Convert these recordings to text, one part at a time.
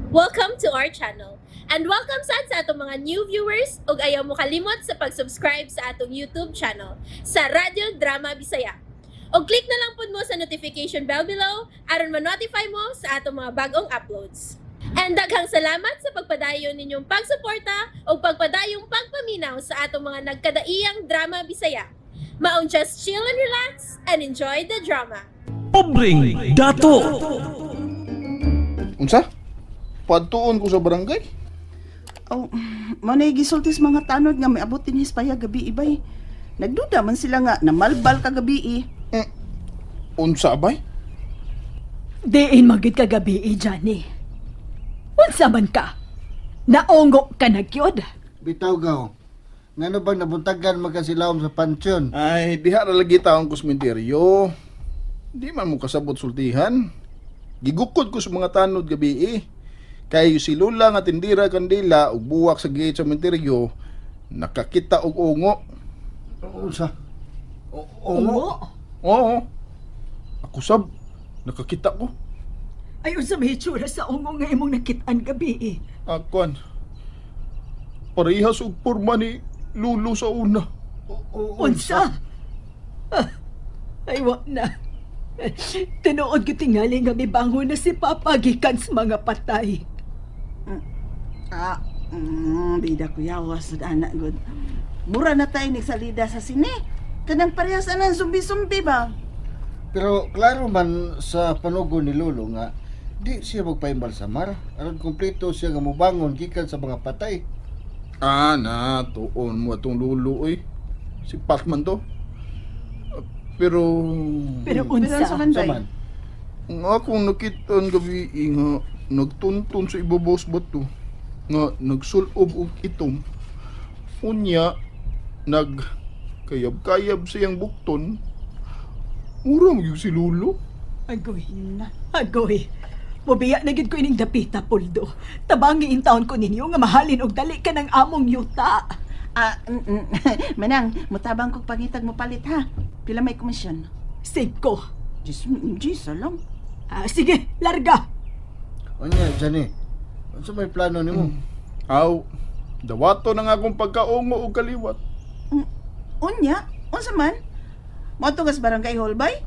Welcome to our channel. And welcome sad sa atong mga new viewers ug ayaw mo kalimot sa pag-subscribe sa atong YouTube channel sa Radyo Drama Bisaya. Og click na lang pud mo sa notification bell below aron ma-notify mo sa atong mga bagong uploads. And daghang salamat sa pagpadayon ninyong pagsuporta ug pagpadayong pagpaminaw sa atong mga nagkadaiyang drama Bisaya. Maong just chill and relax and enjoy the drama. Pobreng Dato. Unsa? Padtuon ko sa barangay? Oh, mo na gisulti sa mga tanod nga may abot dinhi sa payag gabi ibay. Nagduda man sila nga namalbal kagabi eh. Unsa bay? Diin magid kagabi, eh, Johnny. Unsa man ka? Naongo ka na gyud. Bitaw gaw. Ngano bang nabuntagan magkasilawom sa pansyon? Ay, diha ra lagi taong kusmenteryo. Di man mo kasabot sultihan. Gigukod ko sa mga tanod gabi eh. Kay si Lula nga tindira kandila ug buwak sa gate sa sementeryo, nakakita og ungo. Unsa? Ungo? Oo. Ako sab, nakakita ko. Ay, unsa may hitsura sa ungo nga imong nakitaan gabi eh. Akuan. Parehas og porma ni Lulo sa una. Unsa? Ah, ay, wa na. Tinuod gyud tingali nga mibangon na si Papa gikan sa mga patay. Ah, bida ko yawas sa anak gud. Mura na tayo nagsalida sa sine. Kanang parehas anang zumbi-zumbi ba? Pero klaro man sa panugo ni Lolo nga di siya magpaimbalsamar aron kumpleto siya nga mobangon gikan sa mga patay. Ah, na, tuon mo atong lulo oy. Si Pacman to. Ah, pero Pero Pero unsa? unsa man Unsa bay? man? Ang akong nakitaan gabi eh, nga nagtuntun sa ibabaw sa bato nga nagsulob og itom. Unya nag kayab-kayab siyang bukton. Mura mo si Lulo. Agoy. Na. Agoy. Mubiya na gid ko ining dapita, Poldo. Tabangi in taon ko ninyo nga mahalin og dali ka ng among yuta. Ah, Manang, mutabang kog pangitag mo palit ha. Pila may komisyon? Singko. Diyos, Diyos, alam. Ah, sige, larga. Unya, Johnny. Unsa may plano nimo? Aw, dawato na nga akong pagkaungo og kaliwat. Unya, unsa man? Moto kas barangay hall bay?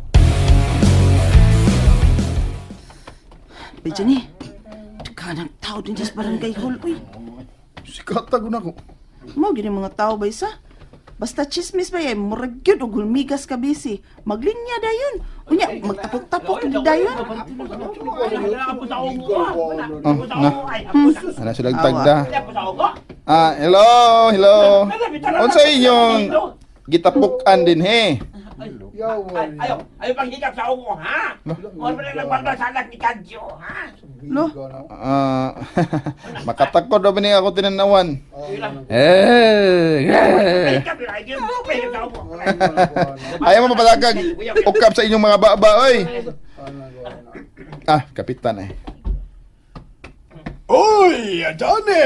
Bay, ni. Kanang tao din sa barangay hall, uy. Sikata ko na ko. Mao gini mga tao bay sa. Basta chismis ba ay murag gyud og hulmigas ka busy. Maglinya dayon. Unya magtapok-tapok gyud dayon. Oh, na. Ana sila tagda. Ah, hello, hello. Unsa inyong gitapukan din he? Ayaw, ayaw paghikap sa ungo, ha? Huwag mo lang nagbalbal sa anak ni Kadyo, ha? Lo, Ah, makatakod ba ni ako tinanawan? Eh, eh. Paghikap yun, ayaw, paghikap sa ungo. Ayaw mo mapalagag. Ukap sa inyong mga baba, oy. Ah, kapitan eh. Uy, Johnny!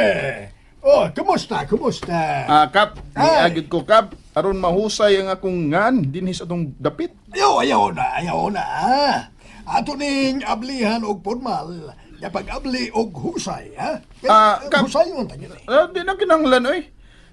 Oh, kumusta? Kumusta? Ah, kap, niagid ko kap aron mahusay ang akong ngan dinhi sa atong dapit. Ayaw, ayaw na, ayaw na. ah. Ato ning ablihan og formal, nga pag-abli og husay, ha? Ah, kap- Husay man tayo ni. Ah, di na kinahanglan oy.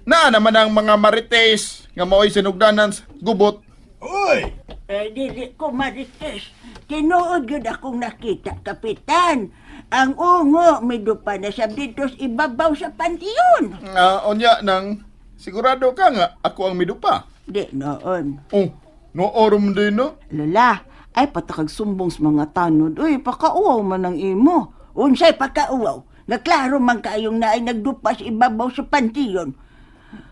Naa naman ang mga marites nga mao'y sinugdanan sa gubot. Uy! Eh, dili ko marites. Tinuod yun akong nakita, Kapitan. Ang ungo, may dupa na siya dito sa ibabaw sa pantiyon. Ah, unya nang sigurado ka nga ako ang midupa. Di noon. Oh, no orum din no. Lola, ay patakag sumbong sa mga tanod. Uy, pakauwaw man ang imo. Unsay pagkauwaw, nga klaro man kayong naay nagdupa sa ibabaw sa pantiyon.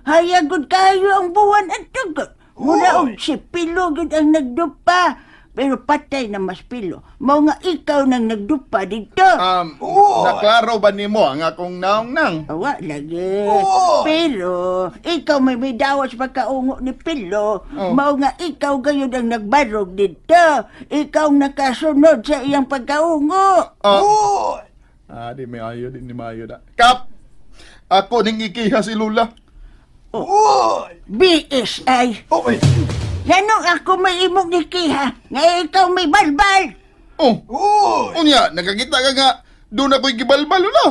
Hayagod kayo ang buwan at tugot. Muna og si Pilo gud ang nagdupa. Pero patay na mas Pilo. Mao nga ikaw nang nagdupa dito. Naklaro ba nimo ang akong naong nang? Awa lagi. Pero ikaw may dawas pagkaungo ni Pilo. Oh. Mao nga ikaw gayud ang nagbarog dito. Ikaw ang nakasunod sa iyang pagkaungo. Oh. Ah, di may ayo, di ni maayo na. Kap! Ako ning ikiha si Lula. Uy! BSI. Uy! Ngano ako may imong nikiha? Nga ikaw may balbal. Oh, Uy! unya, nakakita ka nga. Doon ako'y gibalbal na.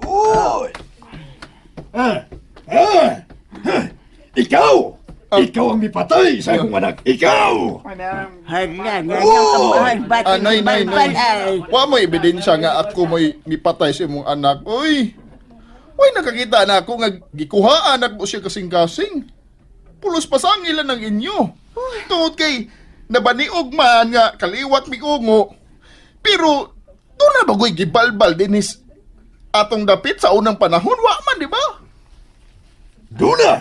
Oy! Ah! Ah! Ah! Ikaw! Ikaw ang mipatay sa akong anak. Ikaw! Hala, nga nang kamahal bata Ah, nay, nay, balbal nay. ay. Wa mo ebidensya nga ako mo'y mipatay sa imong anak. Uy! Uy, nakakita na ako nga gikuhaan ako siya kasing-kasing. Pulos pasangilan ng inyo. Tungod kay nabaniog man nga kaliwat miungo. Pero doon na bagoy gibalbal dinis atong dapit sa unang panahon. Wa man, di ba? Duna!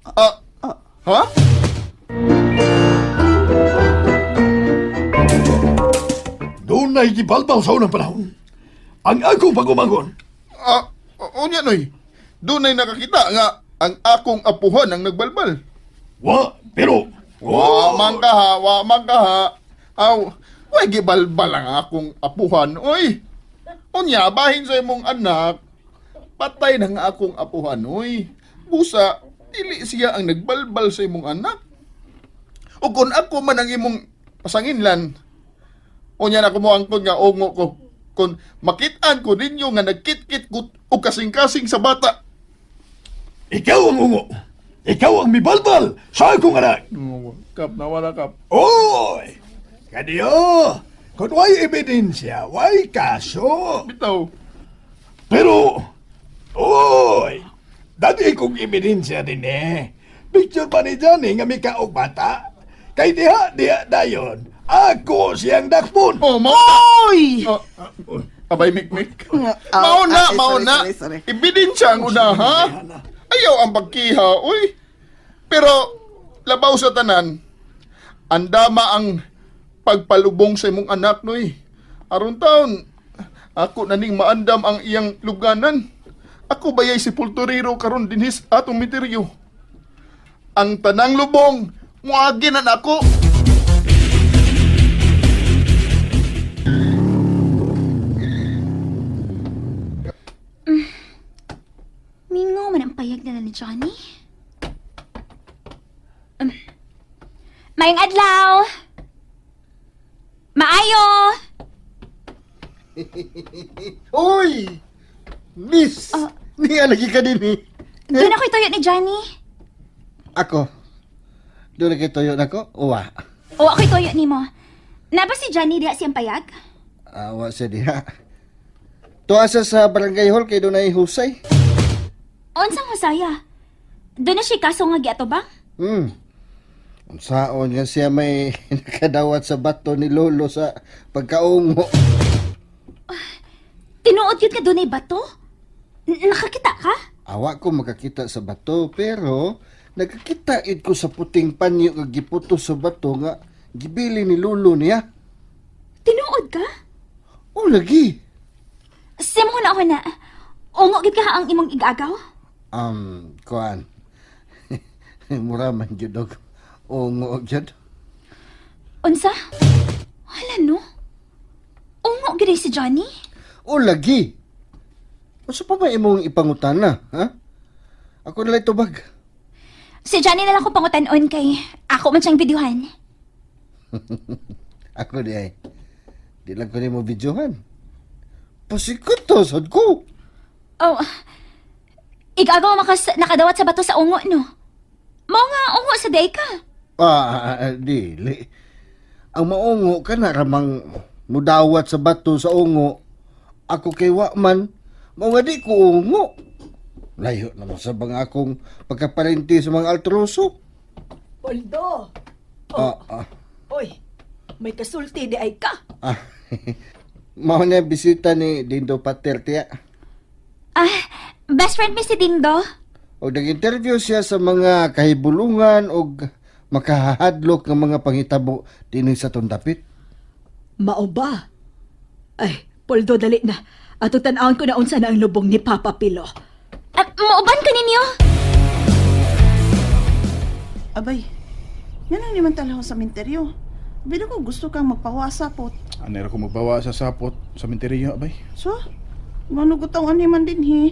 Ah, ha? Doon na gibalbal sa unang panahon. Ang akong pagumangon. Ah, unya noy. Doon ay nakakita nga ang akong apuhan ang nagbalbal. Wa, pero... Wa man ka ha, wa man ka ha. Aw, way gibalbal ang akong apuhan, oy. Unya, bahin sa imong anak, patay na nga akong apuhan, oy. Busa, dili siya ang nagbalbal sa imong anak. O kung ako man ang imong pasanginlan, unya na kumuangkon nga ungo ko. Kung makitaan ko ninyo nga nagkitkit ko o kasing-kasing sa bata. Ikaw ang ungo. Ikaw ang mibalbal sa akong anak. Kap, nawala kap. Oy! Kadiyo! Kung way ebidensya, way kaso. Bitaw. Pero, oy! Dati kong ebidensya din eh. Picture pa ni Johnny nga may kaog bata. Kay diha, diha dayon. Ako siyang dakpon. Oh, mao Oy! Oh, abay, mikmik. Ah, Mauna, ah, sorry, mauna. sorry, sorry. Ebidensya ang una, ha? Ayaw ang pagkiha, uy. Pero, labaw sa tanan, andama ang pagpalubong sa imong anak, noy. Aron taon, ako na ning maandam ang iyang luganan. Ako bayay sepulturero karon dinhis atong miteryo. Ang tanang lubong, muagi na nako. Mingaw man ang payag nila ni Johnny. Mayong adlaw! Maayo! Uy! Miss! Niya lagi ka din eh. Doon ako'y tuyo ni Johnny. Ako. Doon na tuyo na ko? Uwa. O ako'y tuyo ni mo. Naba si Johnny diya siyang payag? Awa siya diha. Tuwa siya sa barangay hall kay doon ay husay. Unsang husaya? Doon na siya kaso nga giato ba? Unsaon nga siya may nakadawat sa bato ni Lolo sa pagkaungo. Tinuod yun ka doon ay bato? Nakakita ka? Awa ko makakita sa bato pero nakakita id ko sa puting panyo nga giputo sa bato nga gibili ni Lolo niya. Tinuod ka? Oh, lagi. Simo na ako na. Ungo gid ka ha ang imong igagaw? Kuan. Mura man jud og ungo jud. Unsa? Hala no? Ungo gid ay si Johnny? O lagi. Unsa pa ba imong ipangutana, ha? Ako na lang tubag. Si Johnny na lang ko pangutan-on kay ako man siyang videohan. Ako di ay. Di lang ko nimo videohan. Pasikot to, sad ko. Oh, igagaw makas nakadawat sa bato sa ungo no. Mao nga ungo sa day ka. Ah, dili. Ang maungo ka na ramang mudawat sa bato sa ungo. Ako kay wa man, mao nga di ko ungo. Layo naman sa bang akong pagkaparente sa mga altroso. Poldo! Ah, ah, Oy, may kasulti di ay ka. ah. Mao na ang bisita ni Dindo Pater tiya. Ah, best friend mi si Dindo. Og nag-interview siya sa mga kahibulungan og makahadlok nga mga panghitabo dinhi sa tundapit. Mao ba? Ay, Poldo, dali na. Ato tan-awon ko na unsa na ang lubong ni Papa Pilo. Ah, muuban ka ninyo. Abay, yan ang naman talaw sa minteryo. Bilo ko gusto kang magpawasa po. Anera ko magbawa sa sapot sa minteriyo, abay. So, manugutaw ani man din hi.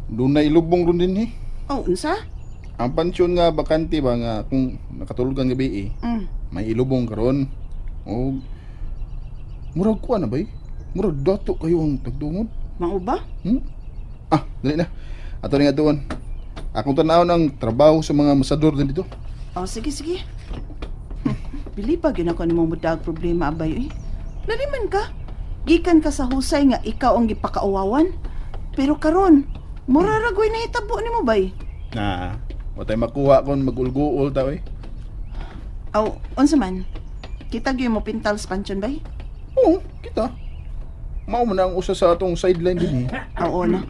Doon na ilubong ron din eh. Oh, unsa? Ang pansyon nga bakante ba nga kung nakatulog kang gabi eh, may ilubong karon. O murag kuan na ba eh? Murag dato kayo ang tagdungod. Mao ba? Ah, dali na. Ato ning atuon. Akong tan-awon ang trabaho sa mga masador din dito. Oh, sige, sige. Bili pa gyud ako nimo mudag problema abay eh. Laliman ka. Gikan ka sa husay nga ikaw ang gipakauwawan. Pero karon, mura ra goy nahitabo nimo bay. Na, wa tay makuha kon magulguol ta oy. Aw, unsa man? Kita gyud mo pintal sa pansyon bay? Oo, kita. Mao man na ang usa sa atong sideline din eh. Aw, oo na.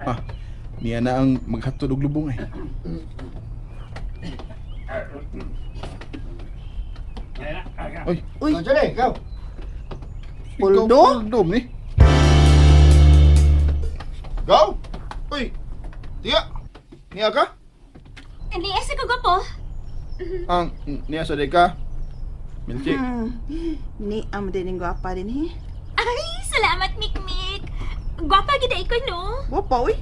Ah, niya na ang maghatod og lubong eh. Oy, Uy, Oh, Johnny, ikaw. ikaw, Puldo? Puldo ni. Go! Uy, tiya. Niya ka? Hindi, asa ko gwapo. Ang niya sa ka. Milchik. Ni am din ang gwapa din he. Ay, salamat, Mikmik. Gwapa gid ko, no? Gwapa uy.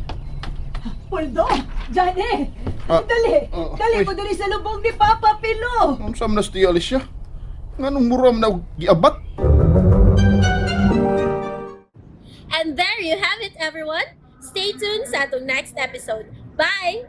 Poldo! Johnny! Ah, Dali! ah, Dali uy. mo dali sa lubong ni Papa Pilo! Ang sa na si Tia Alicia? Nganong mura man na og giabat? And there you have it, everyone. Stay tuned sa atong next episode. Bye!